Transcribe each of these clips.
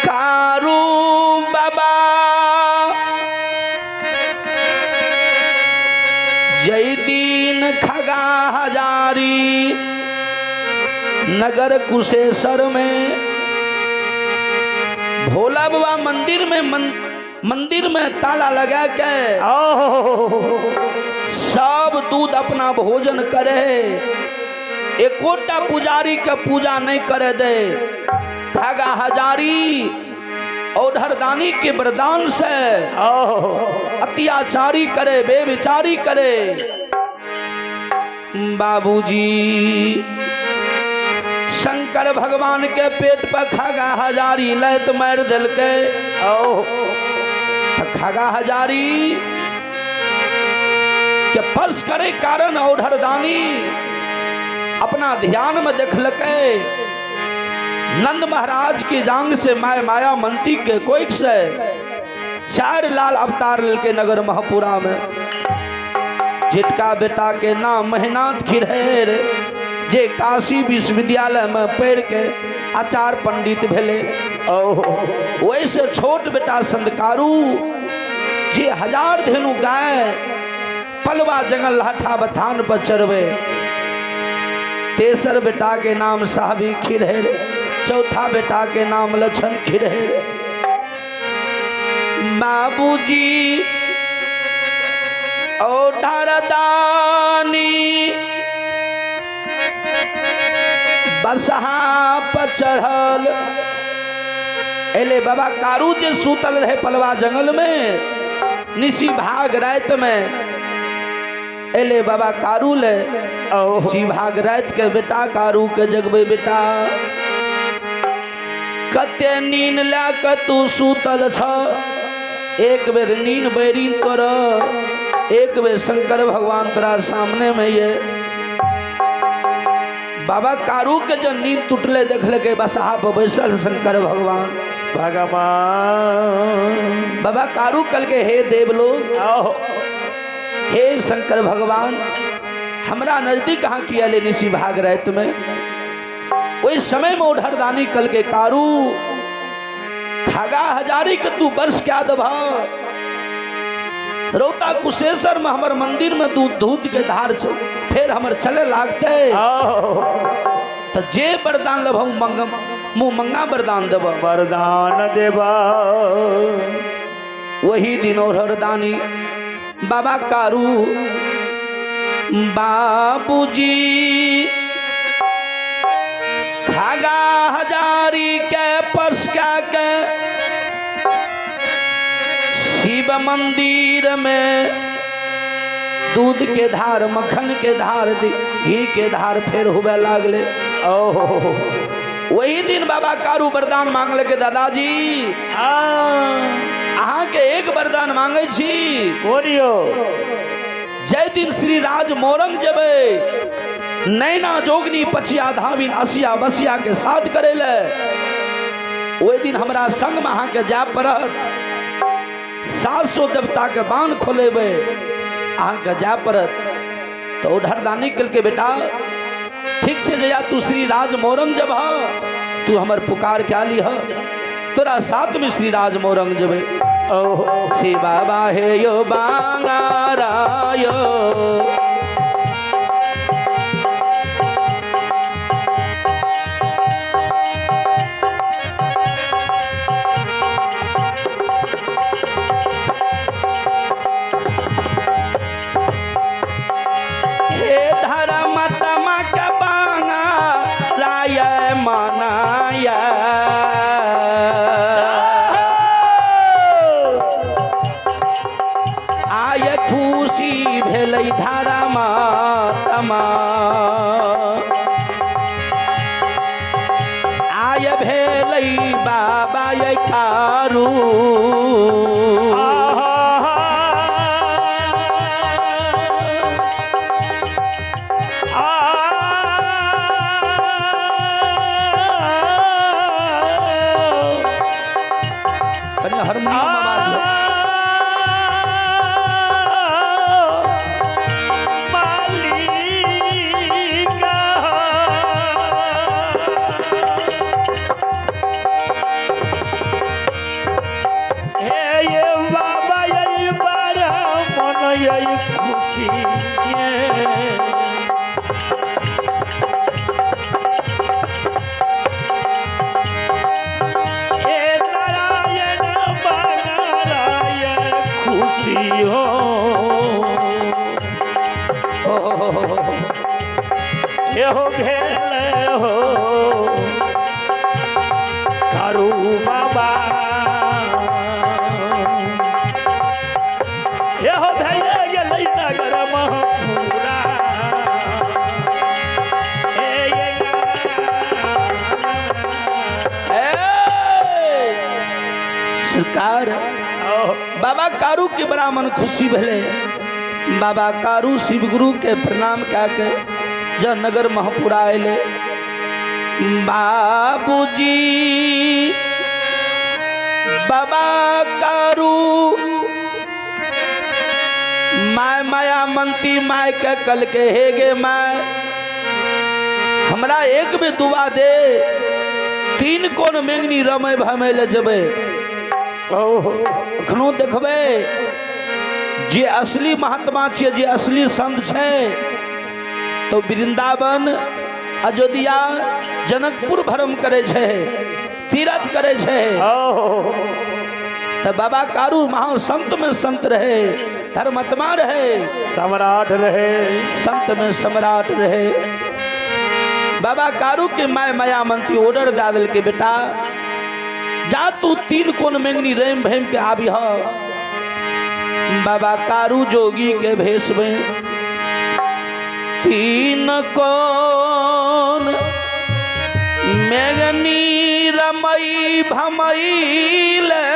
कारू बाबा जय दिन खगा हजारी नगर कुशेश्वर में भोला बाबा मंदिर में मंदिर में ताला लगा के सब दूध अपना भोजन करे, एकोटा पुजारी के पूजा नहीं करे दे। खगा हजारी औढरदानी के वरदान से अत्याचारी करे, बेविचारी करे। बाबूजी शंकर भगवान के पेट पर खगा हजारी लैत मार दिलके। खगा हजारी के पर्स करे कारण औढरदानी अपना ध्यान में देखलके नंद महाराज की जांग से my माया मंती के कोइक से चार लाल अवतार लेके नगर महापुरा में। जिटका बेटा के नाम महिनाथ खिरहेर जे काशी विश्वविद्यालय में पढ़ के आचार पंडित भेले। वैसे छोट बेटा संदकारू जे हजार धेनु गाय पलवा जंगल लाठा बथान पर चढ़वे। तेसर बेटा के नाम साहबी खिरहेर, चौथा बेटा के नाम लक्षण खिरहेर। बाबूजी औढरदानी बसहा पर चढ़ल एले बाबा कारू जे सूतल रहे पलवा जंगल में निशी भाग रात में एले बाबा कारू ले निशी भाग रात के बेटा कारू के जगबे बेटा कते नीन ला के तू सूतल छ, एक बेर नीन बैरीन तोर, एक बेर शंकर भगवान तोरा सामने में ये। बाबा कारू के जब नींद टूटले देखल के बसहा पर बैसल शंकर भगवान। भगवान बाबा कारू कल के हे देव लोग, हे शंकर भगवान, हमरा नजदीक कहाँ किया ले निशी भाग रहे तुम्हें। वही समय में उधरदानी कल के कारू खागा हजारी के तू वर्ष क्या दबा रौता कुशेश्वर में हमर मंदिर में दूध दूध के धार फिर हमर चले लागते तो जे वरदान लभऊ मंग मुँह मंगा वरदान देब वरदान देबा। वही दिन वरदानी बाबा कारू बाबूजी खागा हजारी के पर्स क्या के शिव मंदिर में दूध के धार मक्खन के धार घी के धार फिर हुए लागले। वही दिन बाबा कारू वरदान मांगले के दादाजी अहाँ के एक वरदान मांगे छी बोलियो। जय दिन श्री राज मोरंग जबे नैना जोगनी पचिया धाविन असिया बसिया के साथ करे ले वही दिन हमरा संग में अहाँ के जाय पड़त। 700 देवता के बाण खोलेबे अहाँ के जाय पड़त। तो उधरदानी कल के बेटा ठीक छे जया तू श्री राज मोरंग जब तू हमर पुकार क्या लिह तोरा साथ में श्री राज मोरंग जबे। श्री बाबा हे यो बांगारायो हे धर्म तमा के बांगा राय मनाया आय खुशी भेलै धर्म तमा आय भेलै बाबा ये कारू। कनी हारमोनियम आवाज लो। एहो भेल हो कारू बाबा एहो भैल गेलै नगर महपुरा। सरकार बाबा कारू के बड़ा मन खुशी भेलै। बाबा कारू शिवगुरु के प्रणाम कए के जब नगर महपुरा अयलै, बाबूजी बाबा कारू my माया मंती my के कल के हे गे my, हमरा एक में दुआ दे, तीन कोन मेंगनी रमै भमै ले जबै। अखनो देखबै जे असली महात्मा छियै, जे असली संत छै, तो वृंदावन अयोध्या जनकपुर भ्रम करे छै, तीर्थ करे छै। तो बाबा कारू महासंत में संत रहे, धर्मात्मा रहे, सम्राट रहे, संत में सम्राट रहे। बाबा कारू के my माया मंत्री ऑर्डर दे दिल के बेटा जा तू तीन कोन मेंगनी रेम भेम के आबी ह। बाबा कारू जोगी के भेष में तीन कोन मेघनी रमई भमई ले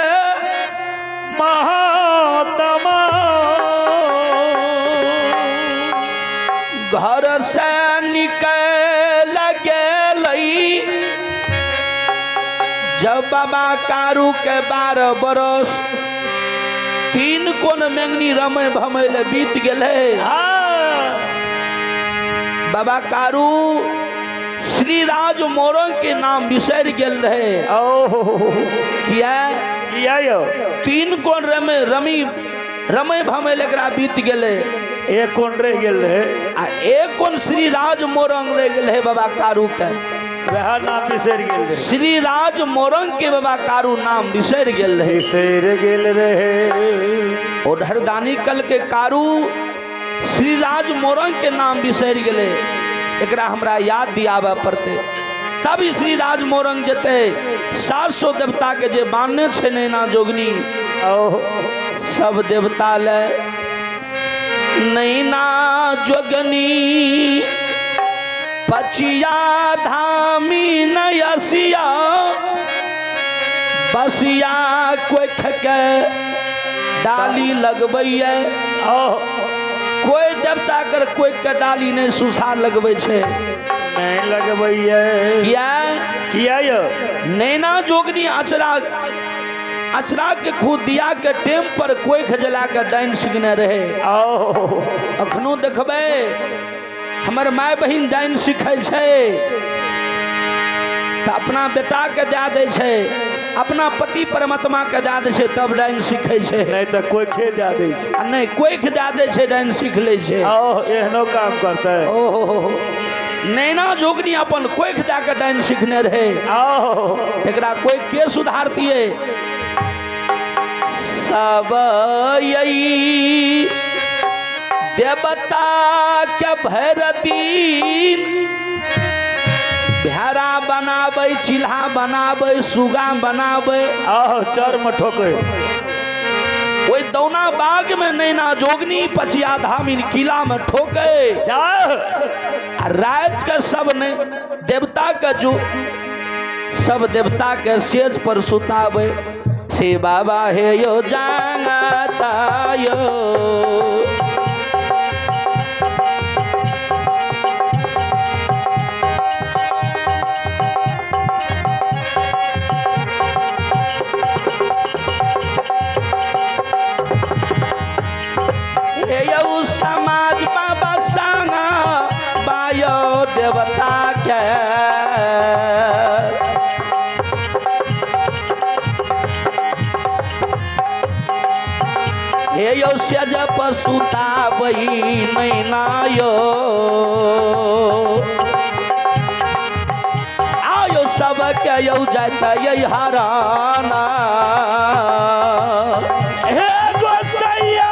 महात्मा घर से निकल गेलई। जब बाबा कारू के 12 बरस तीन कोन मेंगनी रमय भमय ले बीत गेलै। बाबा कारू श्री राज मोरंग के नाम बिसरि गेल रहे। किया किया यो तीन कोन रमे रमी रमय भमय ले एकरा बीत गेलै, एक कोन रह गेल रहे आ एक कोन श्री राज मोरंग रह गेल है बाबा कारू के, वह नाम बिसरि गेल रहे। श्री राज मोरंग के बाबा कारू नाम बिसरि गेल रहे, बिसरि गेल रहे। ओढ़रदानी कल के कारू श्री राज मोरंग के नाम बिसरि गेलै, एकरा हमरा याद दियाबे पड़तै तब श्री राज मोरंग जेतै। 700 देवता के जे मानने छै नैना जोगनी सब देवता ले नैना जोगनी पचिया धामी नयसिया बसिया कोख के डाली लगबैये। कोई देवता कर कोई के डाली नहीं सुसार लगबै छै, नहीं लगबैये। किया किया यो नैना जोगनी अचरा अचरा के खुद दिया के टेम पर कोई जला के डाइन सीखने रहे। अखनो देखबै हमर my बहिन डाइन सीखै छै तऽ अपना बेटा के दए दै छै, अपना पति परमात्मा के दए दै छै, तब डाइन सीखै छै। नहीं तऽ कोखे दए दै छै, आ नहि कोख दए दै छै डाइन सीख लै छै। एहनो काम करतै। ओहो नैना जोगनी अपन कोख दए के डाइन सीखने रहे, एकरा कोई के सुधारतियै। सब यही देवता के भर दिन भेड़ा बनाबै, चिल्हा बनाबै, सुगा बनाबै, चर में ठोकै। ओहि दौना बाग में नैना जोगनी पचिया धामिन किला में ठोकै। आ रात के सब नहीं देवता के जो सब देवता के सेज पर सुताबै। से बाबा हे यो जांगता यो समाज बाबा संग बायो देवता के हे यो सेज पसुताबै नैना यो आयो सबके यौ जात हराना। हे गोसैया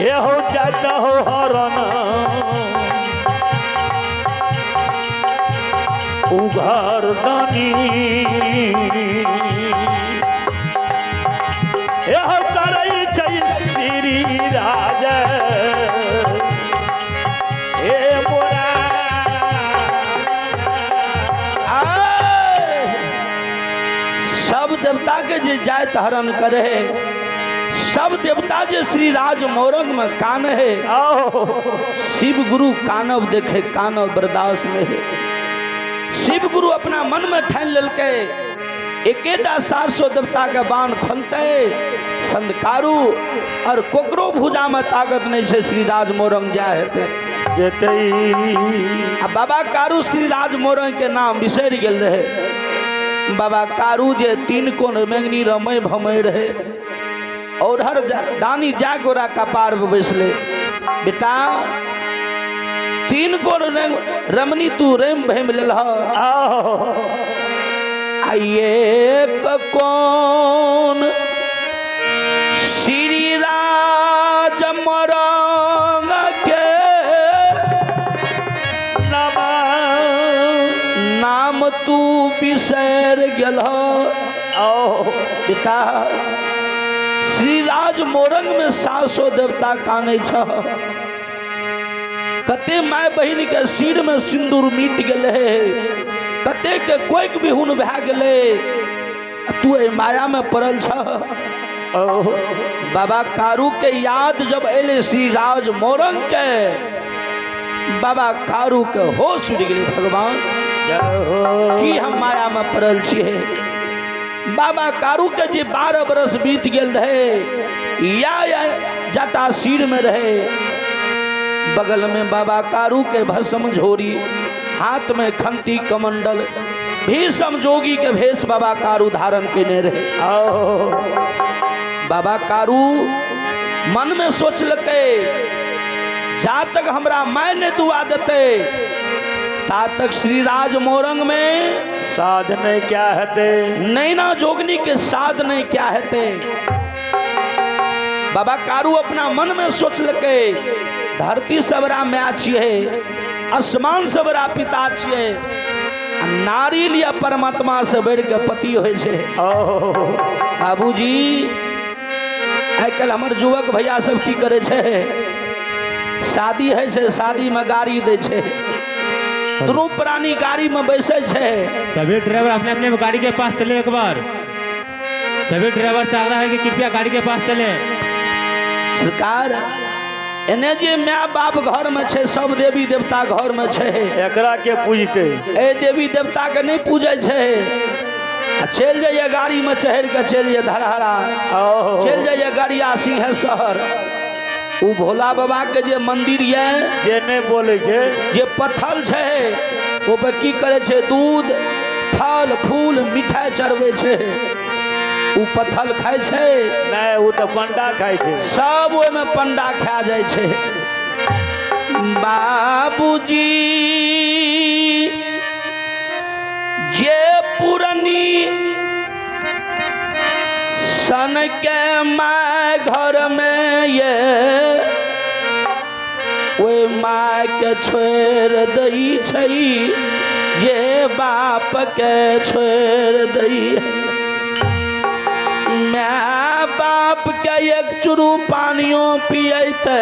हे हो जात हो हरण उघर दानी हे हो करै छै श्री राज हे मोरा। आय! सब देवता के जे जात हरण करे, सब देवता जे श्री राज मोरंग में कान है, आओ शिव गुरु कानव देखे कानव बर्दाश्त में है। शिव गुरु अपना मन में ठान लेलकै एकेटा 700 देवता के बाण खोलते संदकारू और कोकरो भुजा में ताकत नहीं छै श्री राज मोरंग जा हेतै जेतै। आ बाबा कारू श्री राज मोरंग के नाम बिसरि गेल रहे। बाबा कारू जे 3 कोन मेंगनी रमै भमै रहे और हर दानी जाके ओकरा कपार पर बैसले, बेटा 3 कोन रमनी तू रेम भेम लेलह, आओ आ एक कोन श्री राज मोरंग के नामा नाम तू बिसरि गेलह। आओ बेटा श्री राज मोरंग में 700 देवता कानै छ, कते my बहिन के सिर में सिंदूर मिट गेलै, कते के कोइक बिहुन भए गेलै, तू एहि माया में पड़ल छ। आओ बाबा कारू के याद जब एले श्री राज मोरंग के, बाबा कारू के होश उड़ गेलै, भगवान की हम माया में पड़ल छियै। बाबा कारू के जे 12 बरस बीत गेल रहे, या जटा सिर में रहे, बगल में बाबा कारू के भस्म झोरी, हाथ में खंती कमंडल, भीषम जोगी के भेष बाबा कारू धारण केने रहे। आओ बाबा कारू मन में सोचलकै जा तक हमरा my नहीं दुआ देते ता तक श्री राज मोरंग में साध नहीं क्या हेतै, नैना जोगनी के साध नहीं क्या हेतै। बाबा कारू अपना मन में सोचलकै धरती सबरा my छियै, आसमान सबरा पिता छियै, आ नारी लिया परमात्मा से बढ़ि के पति होइ छै। आओ बाबूजी आइ काल्हि हमर युवक भैया सब की करै छै, शादी होइ छै, शादी में गाड़ी दै छै, दुनू प्राणी गाड़ी में बैसै छै। सभी ड्राइवर अपने अपने गाड़ी के पास चले, एक बार सभी ड्राइवर से आग्रह है कि कृपया गाड़ी के पास चले। सरकार एने जे my बाप घर में छै, सब देवी देवता घर में छै, एकरा के पूजतै? ए देवी देवता के नहीं पूजै छै, आ चलि जाइए गाड़ी में चढ़ि के चलि जाइए धरहरा, आओ चलि जाइए गड़िया सिंहेश्वर, उ भोला बाबा के जे मंदिर ये जे नहीं बोलै छै, जे पत्थर छै ओ पर की करै छै, दूध फल फूल मिठाई चढ़बै छै, उ पत्थर खाइ छै नहीं, उ तऽ पंडा खाइ छै, सब ओहिमे पंडा खा जाइ छै। बाबूजी जे पुरनी सन के my घर में ये ओहि my के छोड़ि दै छै, जे बाप के छोड़ि दै, my बाप के एक चुरू पानियो पियते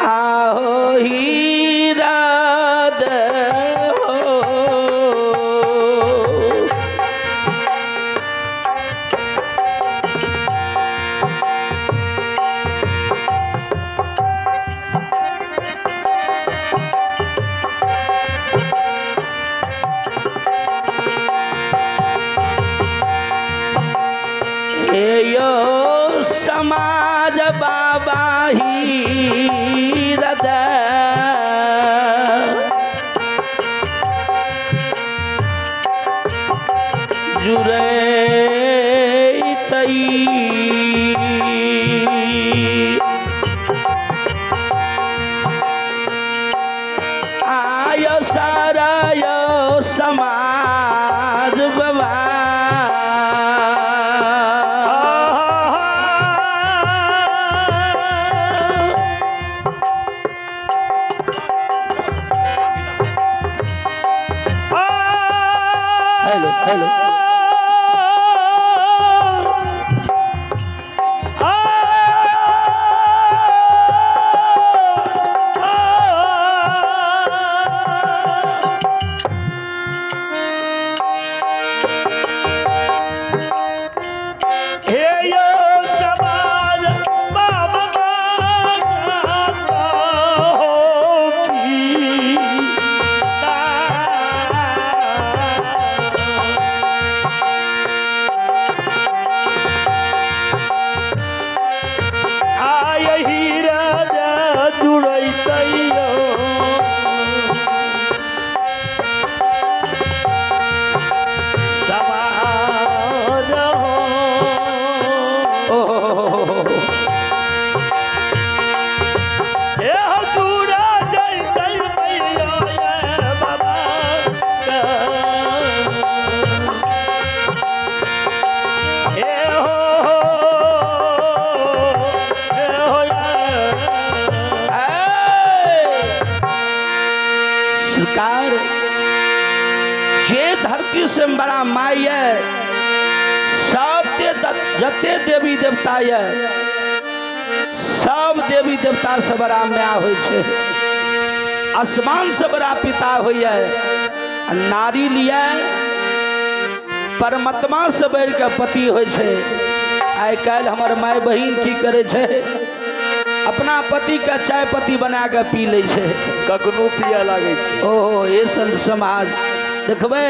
आहो हीरा दे हो। हे यो समाज बाबा हीरा दे, जुड़ैतई आय सारा यो समाज बाबा। धरती से बड़ा माय है, सत्य जते देवी देवता है, सब देवी देवता से बड़ा माय होइ छै, आसमान से बड़ा पिता होइ है। आ नारी लिए परमात्मा से बढ़ि के पति होइ छै। आइ काल्हि हमर माय बहिन की करै छै, अपना पति के चाय पत्ती बना के पी लै छै, कखनो पिया लागै छै। ओहो, ये संत समाज देखबै,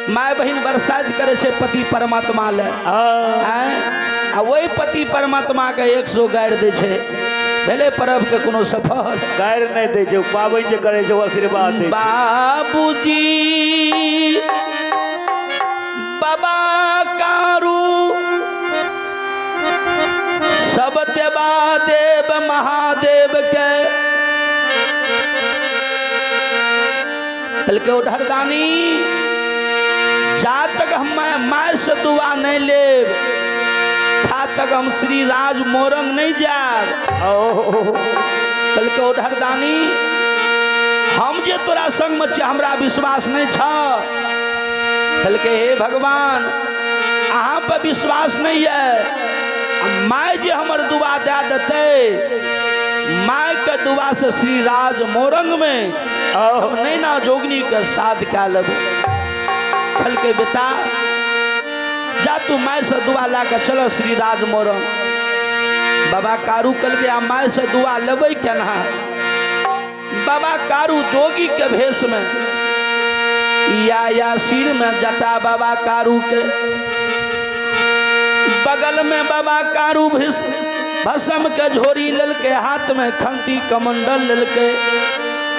माय बहिन बरसाइत करै छै पति परमात्मा ले, आँय, आ ओहि पति परमात्मा के 100 गारि दै छै। भेलै पर्व के कोनो सफल? गारि नहि दै छै, पाबनि जे करै छै ओ आशीर्वाद दै छै। बाबूजी बाबा कारू सब देवा देव महादेव के कहलकै, उधरदानी जा तक हम माय से दुआ नहीं लेब था तक हम श्री राज मोरंग नहीं जायब। कहलकै, उधरदानी हम जे तोरा संग में छी हमरा विश्वास नहीं छ। कहलकै, हे भगवान अहाँ पर विश्वास नहीं है, माय जे हमर दुआ दे देतै, माय के दुआ से श्री राज मोरंग में हम नैना जोगनी के साथ कए लेबै। कहलकै, बेटा जा तू माय से दुआ ला के चलो श्री राज मोरंग। बाबा कारू कहलकै, आ माय से दुआ लेबै केना? बाबा कारू जोगी के भेष में या या सिर में जटा बाबा कारू के, बगल में बाबा कारू भस्म के झोरी ललके, हाथ में खंती कमंडल ललके,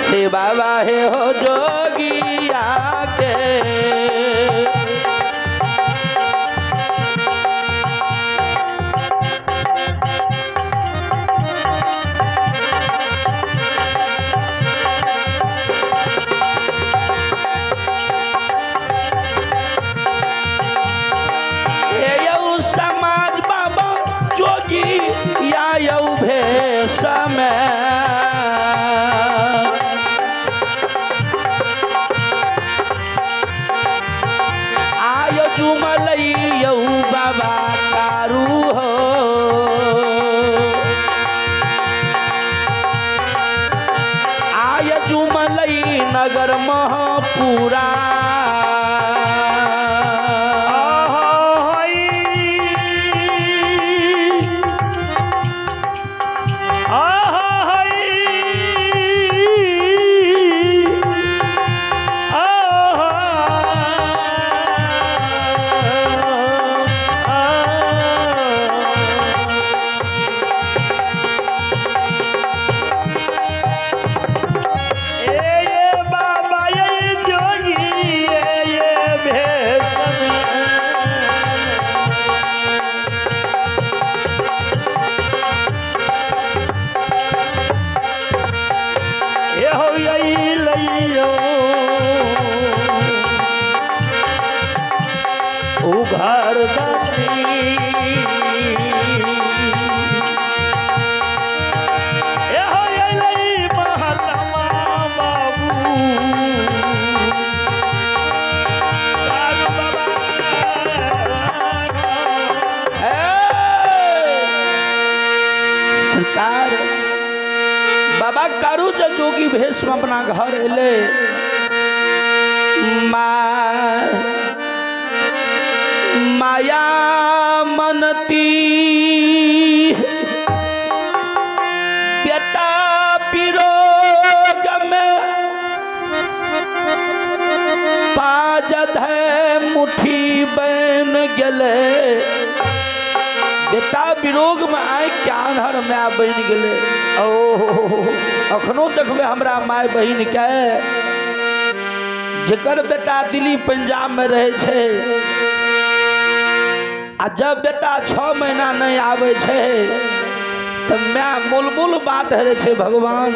से बाबा हे हो जोगिया के। हे यौ समाज बाबा जोगी या यौ भेष में, आय जुमलई यौ बाबा कारू हो, आय जुमलई नगर महपुरा। उघार दानी ए हो अइलै महात्मा बाबू दारू बाबा। सरकार बाबा कारू जे जोगी भेष में अपना घर एले, माया मनती बेटा विरोग में पाजद है मुट्ठी बन गेले, बेटा विरोग में आइ के आन्हर my बन गेले। ओ अखनो देखबै हमरा my बहिन के, जेकर बेटा दिल्ली पंजाब में रहे छै, आ जब बेटा 6 महीना नहीं आबै छै तऽ my मुलमुल बात हेरै छै, भगवान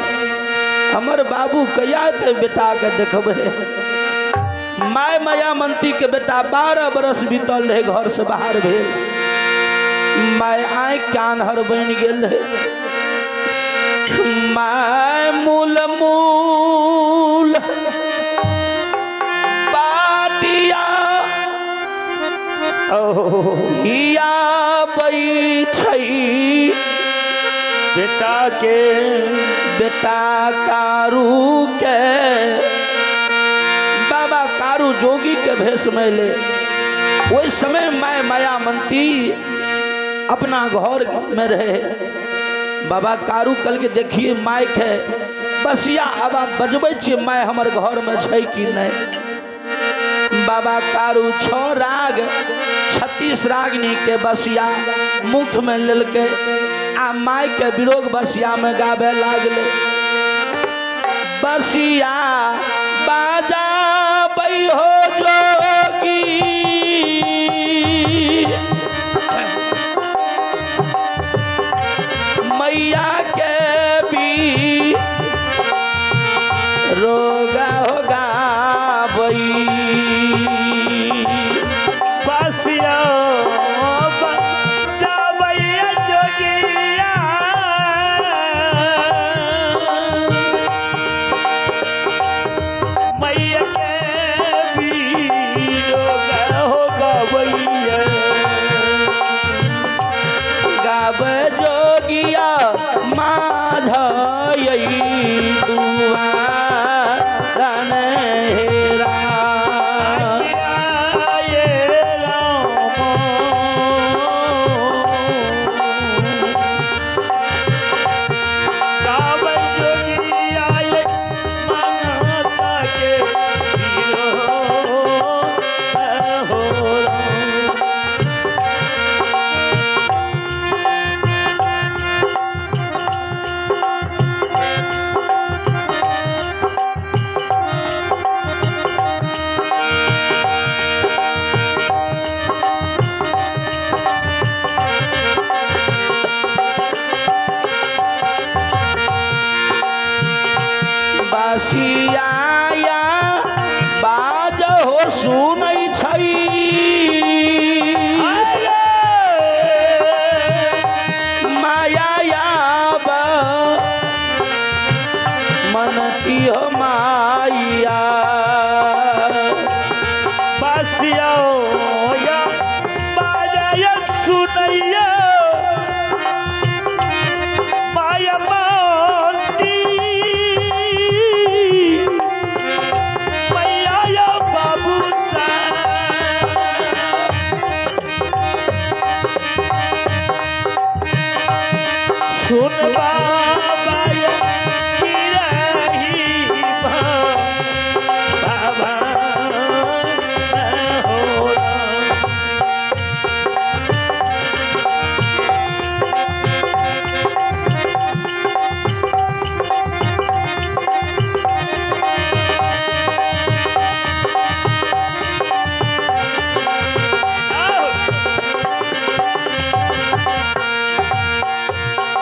हमर बाबू कहिया एतै बेटा के देखबै। My माया मंती के बेटा 12 बरस बीतल रहे घर से बाहर भेल, my आँखि के आन्हर बनि गेल रहे। My मूल मूल बाटिया हिया छै बेटा के बेटा कारू के। बाबा कारू जोगी के भेष में ले। ओहि समय my माया मंती अपना घर में रहे। बाबा कारू कल के देखिए माइक है बसिया अब आप बजबै छियै, my हमर घर में छै कि नहीं। बाबा कारू 6 राग 36 रागनी के बसिया मुख में लेलकै आ माय के विरोग बसिया में गाबे लागले। बसिया बाजा हो जोगी मैया के भी रोगा हो गाबई। बसिया बजाबैया जोगिया मैया के बीरोगा हो गाबैया। गाब जोगिया माधई दुआरन हेरा। आए राम गाबै जोगिया ये मानता के बीरो हो राम। बसिया बाज हो सुनै छै माया याब मन हो माया। बसिया या बाजय सुनैया माया मानती मैया या बाबू सा। सुन बाबा या बिरही बाबा हो राम।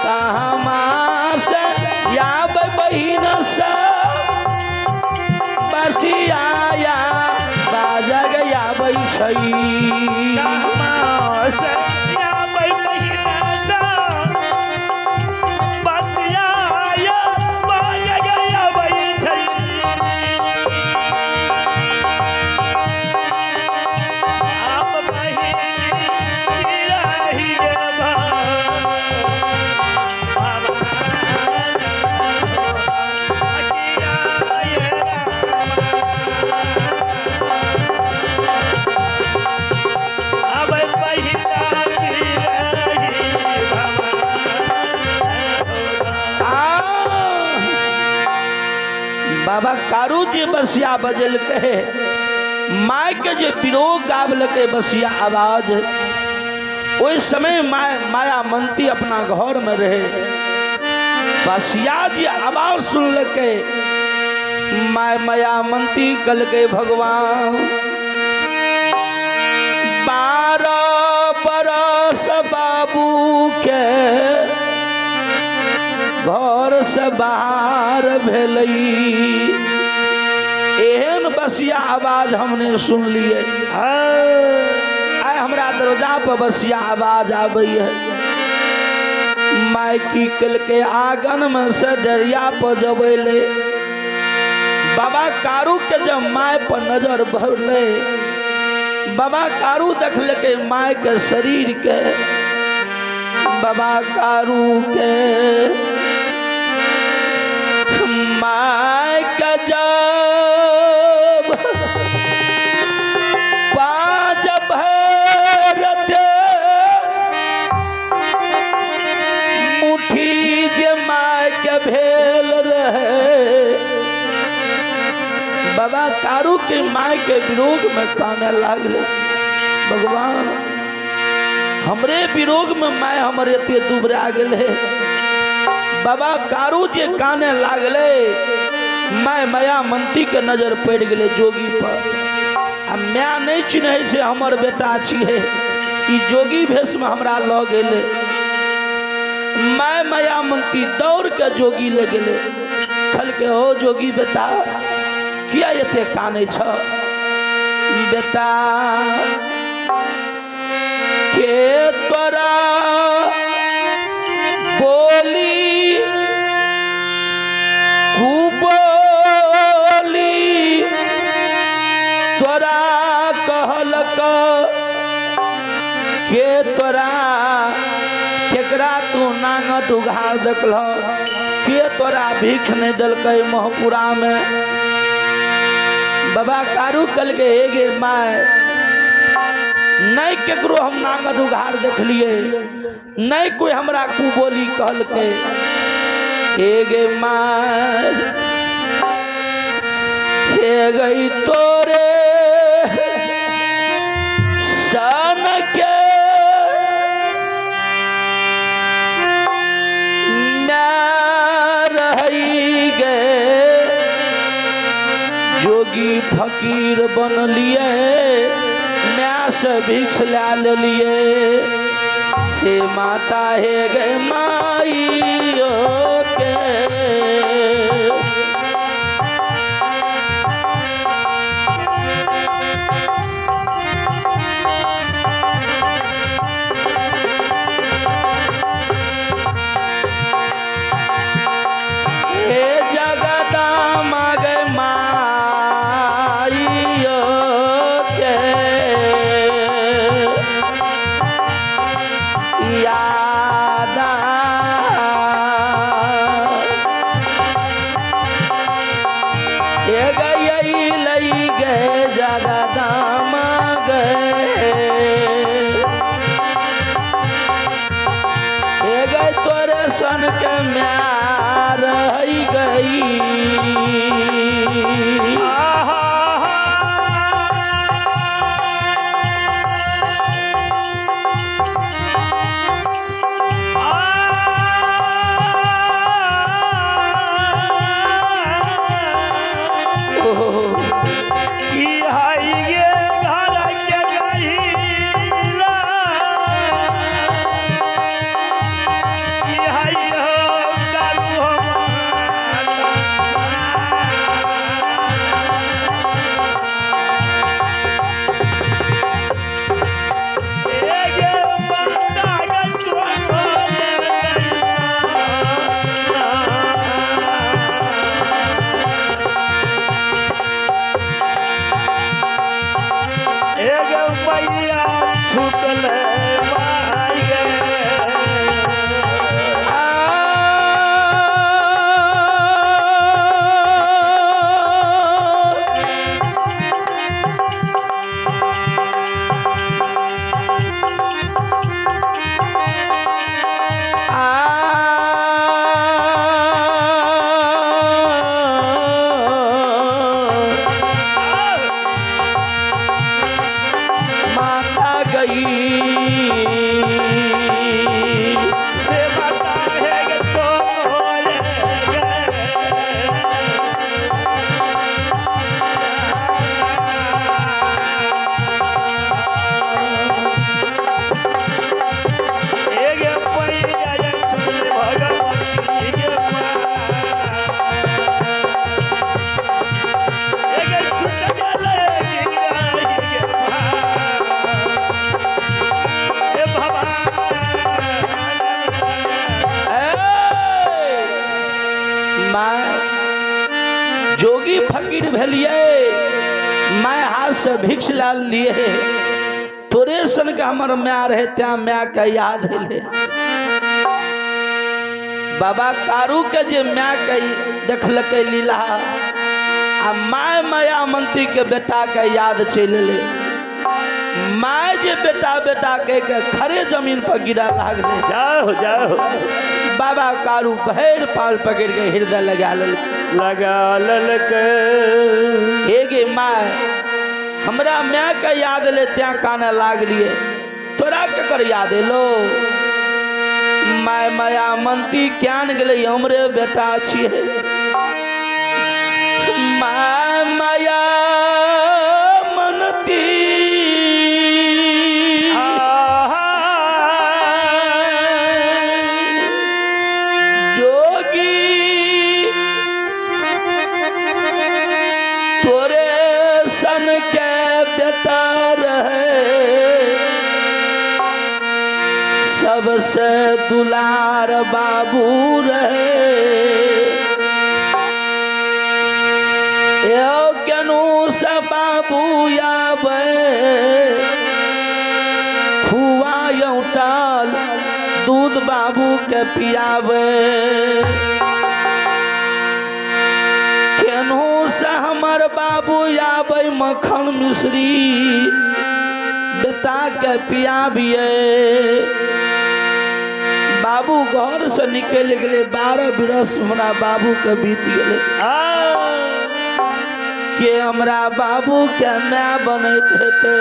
कहाँ से याब बहिन से बसिया या बाजग याबै छै। आ बाबा कारू जे बसिया बजलकै, my के जे विरोग गाबलकै बसिया आवाज, ओहि समय माया मंती अपना घर में रहे। बसिया जे आवाज सुनलकै, my माया मंती कहलकै भगवान 12 बरस बाबू के घर से बाहर भेलई, एहन बसिया आवाज हमने सुन लिए। आइ हमरा दरवाजा पर बसिया आवाज आबै है। My की कलके आंगन में से दरिया पर जबैले। बाबा कारू के जब my पर नजर भरले, बाबा कारू देखलकै my के शरीर के। बाबा कारू के my के जब पाँच भरते मुट्ठी जे my के भेल रहे। बाबा कारू के my के विरोग में काने लागले, भगवान हमरे विरोग में my हमर एते दुबरा गेले। बाबा कारू जे काने लागले, my माया मंती के नजर पड़ गेले जोगी पर। आ my नहीं चिन्है छै हमर बेटा छियै, ई जोगी भेष में हमरा ल गेले। My माया मंती दौड़ के जोगी ले गेले, कहलकै हो जोगी बेटा किया एते कानै छ बेटा, के तोरा बोली कुबोली तोरा कहलक, के तोरा केकरा तू नांगट उघार देखलह, के तोरा भीख नहीं देलकै महपुरा में। बाबा कारू कहलकै हे गे my, नहीं केकरो हम नांगट उघार देखलिए, नहीं कोई हमरा कुबोली कहलकै। हे गे my, हे गई तोरे सन के my रही गे, जोगी फकीर बनलिए, my से भिक्ष ला लेलिए। से माता हे गे माइयो के, हे जगदम्बा गे माइयो के, यादा हे गई लई गे जगदम्बा गे, हे गई तोरे सन के म्यार रही गई। ओहो की हाय गे घर के गईला, की हाय हो कालू हो माता। से भिक्ष ला लिए। तोरे सन के हमर my रहे त्या my के याद एलै। बाबा कारू के जे my के देखलकै लीला आ my माया मंत्री के बेटा के याद चलि एलै। My जे बेटा बेटा कह के खड़े जमीन पर गिरा लागलै। जाओ जाओ। बाबा कारू भरि पाल पकड़ के हृदय लगा लेलकै। लगा लेलकै। हे गे my, हमरा my के याद एलै त्यां काने लागलियै, तोरा केकर याद एलो? My माया मंती ज्ञान गेलै हमरे बेटा छियै। My माया मनती जोगी तोरे सन के बेटा रहे, सबसे दुलार बाबू रहे। यो केनू से बाबू आवे खुआ टाल दूध बाबू के पियावे। केनू से हमर बाबू आवे मक्खन मिश्री बेटा के पियाबिए। बाबू घर से निकल गए, 12 बरस हमरा बाबू के बीत गए। के हमरा बाबू के my बनैत हेतै,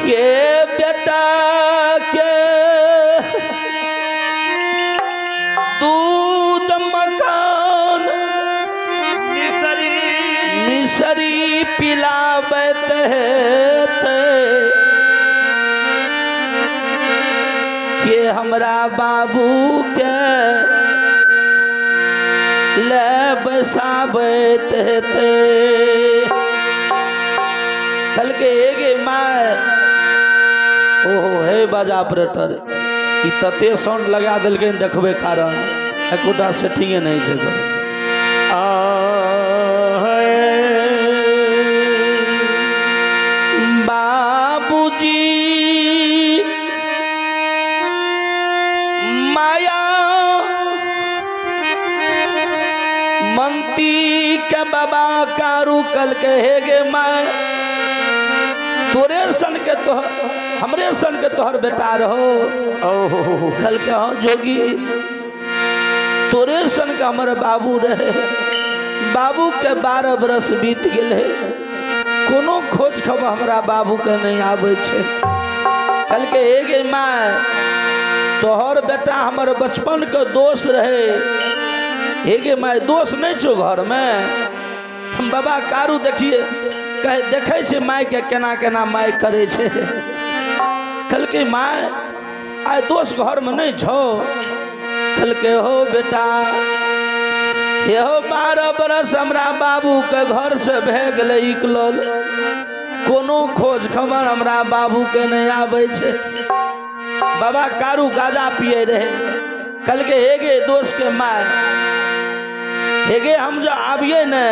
के बेटा के दूध मकान मिसरी पिलाबैत हेतै। के हमरा बाबू के ले बैसाबैत हेतै। कहलकै हे गे my, ओहो हे बाजा ऑपरेटर, ई तते साउंड लगा देलकै देखबै कारण एकोटा सेटिंगे नहि छै। बाबूजी माया मंती के बाबा कारू कल के हे गे my, तोरे सन के तो हमरे सन के तोहर बेटा रहो। कल के हाँ जोगी, तोरे सन के हमर बाबू रहे। बाबू के 12 बरस बीत गेलै, कोनो खोज खबर हमरा बाबू के नहीं आबै छै। कल के हे गे my, तोहर बेटा हमर बचपन के दोस्त रहे। हे गे my, दोस्त नहीं छौ घर में? हम बाबा कारू देखिए कहे देखै छै my के केना केना my करै छै। कहलकै my आइ दोस्त घर में नहीं छौ? कहलकै हो बेटा, हो 12 बरस हमरा बाबू के घर से भए गेलै निकलल, कोनो खोज खबर हमरा बाबू के नहीं आबै छै। बाबा कारू गाजा पिए रहे। कहलकै हे गे दोस्त के my, हे गे हम जो आबिए ने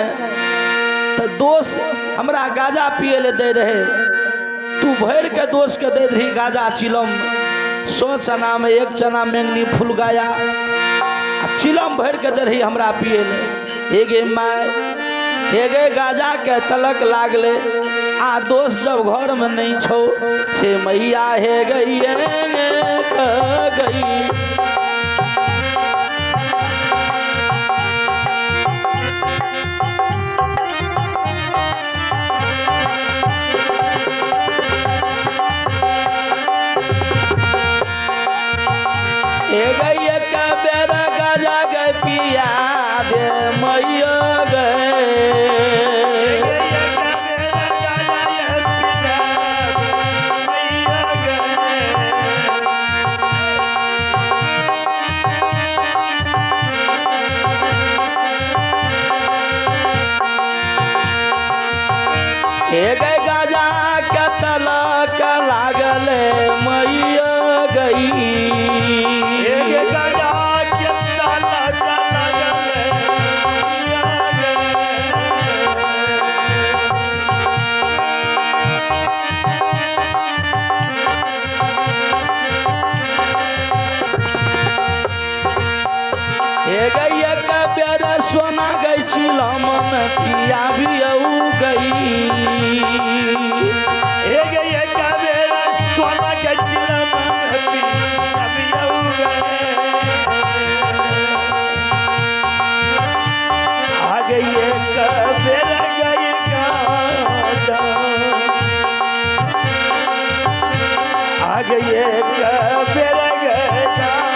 तो दोस्त हमरा गाजा पिए ले दे रहे, तू भर के दोस्त के दे रही गाजा चिलम, 100 चना में 1 चना मेंगनी फूल गाया, आ चिलम भर के दे रही हमरा पिए ले। हे गे my, हे गे गाजा के तलक लागले, आ दोस्त जब घर में नहीं छो से मैया हे गई गई। हे गई एक बेरा गाजा गई पिया दे मैया गए। हे गई गाजा के तलक लागल मैया गई। हे गाजा के तलक लागल मैया गई। हे गई एक बेर सोना गई छिलम में पिया भी औ गई। हे गई एक बेर सोना गई छिलम में पिया भी औ गई। आ गई एक बेर गई गाजा, आ गई एक बेर गई।